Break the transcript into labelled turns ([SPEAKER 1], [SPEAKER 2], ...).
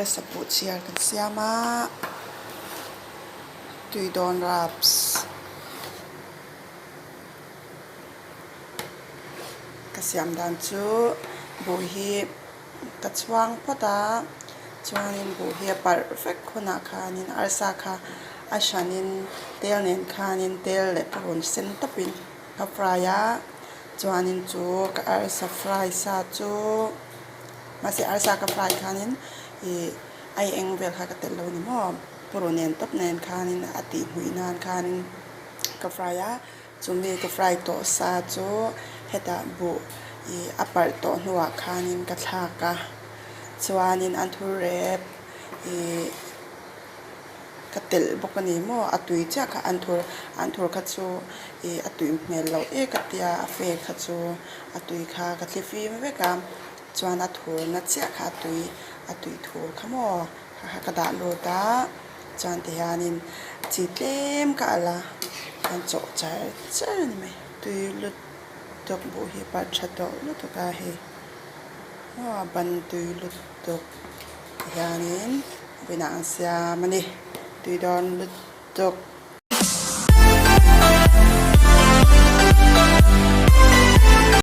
[SPEAKER 1] Arsa buhchiar kan siam a, tui dawn raps. Ka siam dan chu buh hi ka chhuang phawt a, chuanin buh hi a parh vek hunah khanin arsa kha a hranin tel nen khanin tel leh purun sen tawpin ka fry a, chuanin chu ka arsa fry sa chu. Mahse arsa ka fry khanin ih ai eng vel kha ka telh lo a ni maw? Puru nen tawp nen khanin a tih hmuih nan khanin ka fry a, chumi ka fry tawh sa chu hetah buh ih a parh tawh hnuah khanin ka thlak a, chuanin an thur rep ih. Ka telh bawk a ni maw a tui chiah kha an thur an thur kha chu ih a tui hmel loh ek a tia a fe kha chu a tui kha ka thli fim vek a chuan a thur na chiah kha a tui a tui thur kha maw kha kha ka dah lut a chuan ti hianin chi tlem ka alh a chuan chawh char char a ni mai tui lutuk buh hi parh tha tawh lutuk a hei maw a ban tui lutuk. Ti hianin vawiinah an siam a ni. Tui dawn lutuk.